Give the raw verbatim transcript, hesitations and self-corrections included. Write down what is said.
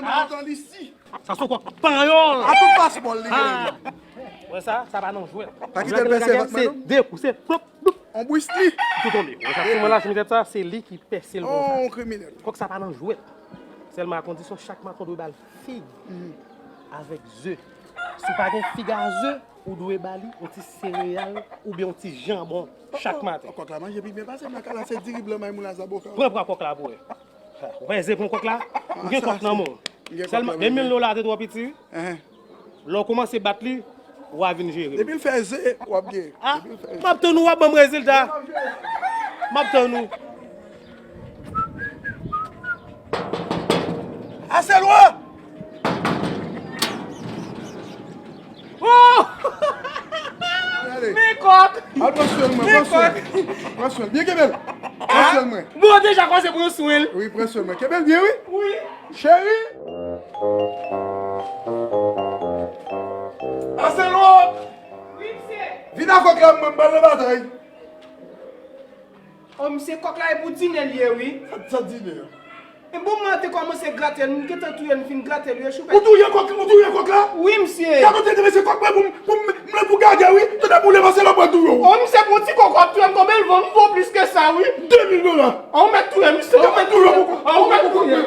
Mwen antann isi. Sa se kòk panyòl. A tout paspò l li genyen. Wè sa, sa pa nan jwèt. Pa kite l pèse vant mwen non. Se de kou, se plop, plop. On bwis li. Tou tonbe. Wè sa, si mwen lage tèt sa, se li ki pèse l konsa. On kriminèl. Kòk sa pa nan jwèt. Sèlman a kondisyon chak maten w dwe ba l fig avèk ze. Si w pa gen fig a ze, ou dwe ba li yon ti sereyal oubyen yon ti janbon chak maten. Kòk la manje pi byen pase m nan kay la, se diri blan may moun la zaboka. Pran pwa kòk la pou wè. Ou pa eze pran kòk la? Ou gen kòk nan men w. Sèlman de mil dola te twò piti wi. Lè w kòmanse bat li, w a vin jere. Depi l fè ze, w ap gen. Ah, m ap tann ou, w ap ban m rezilta. M ap tann ou. Ase lwen! Oh! Men kòk! Al pran swen mwen, pran swen. Pran swen. Byen kenbe l. Pran swen mwen. Bon, deja kòmanse pran swen l. Wi, pran swen mwen. Kenbe l byen, wi. Wi. Cheri. Ase lwen! Wi, misye. Vin ak kòk la, mwen, m pral nan batay. Oh, misye, kòk la e pou dine l ye, wi. Sa, sa dine a? E bon, mwen te kòmanse grate l, m gentan touye l, m fin grate l, wi, choupe. Ou touye kòk, ou touye kòk la? Wi, misye. Gade w te di, mesye, kòk mwen pou m, pou m, m lè pou gade, wi. Tande boule, pase lòt mwen touye w. Oh, misye, pou ti kòk w ap touye m, konbyen l vo? M vo plis ke sa, wi. De mil dola. Oh, ou mèt touye, misye, ou mèt touye. Oh, ou mèt touye.